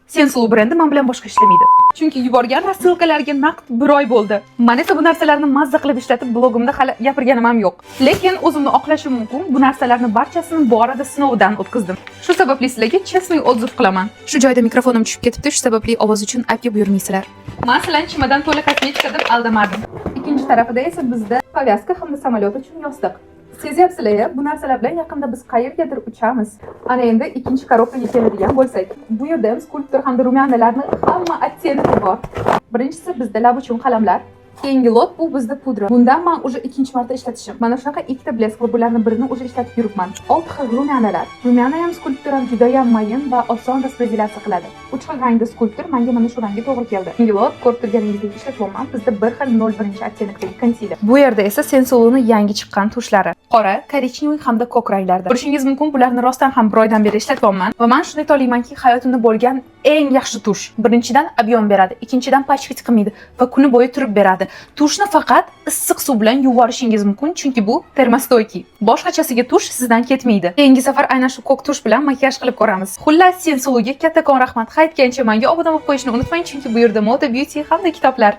Sensulu brendi men bilan boshqa ishlamaydi. Chunki yuborgan рассылка larga naqd bir oy bo'ldi. Man esa bu narsalarni mazza qilib ishlatib, blogimda hali gapirganim ham yo'q. Lekin o'zimni oqlashim mumkin. Bu narsalarni barchasini bu orada sinovdan o'tkazdim. Shu sababli sizlarga честный отзыв qilaman. Shu joyda mikrofonim tushib ketibdi, shu sababli ovoz uchun aybga buyurmaysizlar. Man sizlarni чемодан to'la kosmetika deb aldamadim. Ikkinchi tarafida esa bizda повязка hamda samolyot uchun yostiq. Sezyapsizlar, bu narsalar bilan yaqinda biz qayergadir uchamiz. Ana endi ikkinchi коробка ga keladigan bo'lsak, bu yerda ham скульптор hamda румяна larni hamma оттенки bor. Birinchisi bizda lab uchun qalamlar. Keyingi lot bu bizda pudra. Bundan man уже ikkinchi marta ishlatishim. Mana shunaqa ikkita блеск va bularni birini уже ishlatib yuribman. Olti xil румяна lar. Румяна ham, скульптор ham juda ham mayin va oson распределяция qiladi. Uch xil rangda скульптор, menga mana shu rangi to'g'ri keldi. Keyingi lot, ko'rib turganingizdek, ishlatyapman. Bizda bir xil 01 оттенок dagi konsiler. Bu yerda esa Sensoluni yangi chiqqan tushlari. Qora, коричневый hamda ko'k ranglarda. Ko'rishingiz mumkin, bularni rostdan ham bir oydan beri ishlatyapman va man shuni ayta olamanki, hayotimda bo'lgan eng yaxshi тушь. Birinchidan, объем beradi, ikkinchidan, пачкать qilmaydi va kuni bo'yi turib beradi. Тушь ni faqat issiq suv bilan yuvib yuborishingiz mumkin, chunki bu термостойкий. Boshqachasiga тушь sizdan ketmaydi. Keyingi safar aynan shu ko'k тушь bilan makiyaj qilib ko'ramiz. Xullas, Sensuluga kattakon rahmat. Qaytgancha menga obuna bo'lib qo'yishni unutmang, chunki bu yerda moda, beauty hamda kitoblar.